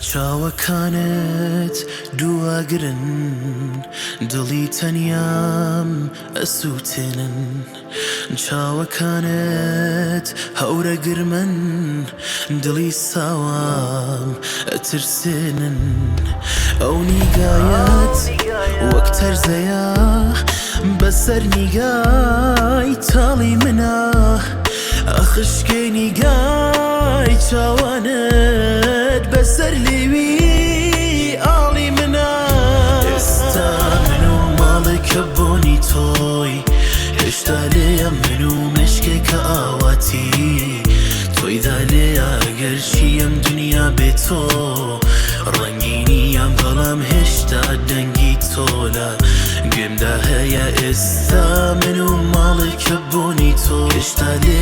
چاوەکانت دوواگرن دڵی تەنیام ئەسووتێنن چاوەکانت هەورەگرمن دڵی ساوام ئەترسێنن ئەو نیگایەت وەک تەرزەیە بەسەر نیگای تاڵی منا ئەخشکێ نیگای چاوانت بەسەر لێوی ئاڵی منا ئێستا من و ماڵێکە بۆنی تۆی هێشتا لێیە من و مشکێکە ئاواتی تۆیدا لێیە گەرچی ئەم دنیا بێ تۆ ڕەنگینیان بەڵام هێشتا دەنگی تۆ لە گوێمدا هەیە ئێستا من و ماڵێکە بۆنی تۆ هێشتا لێیە.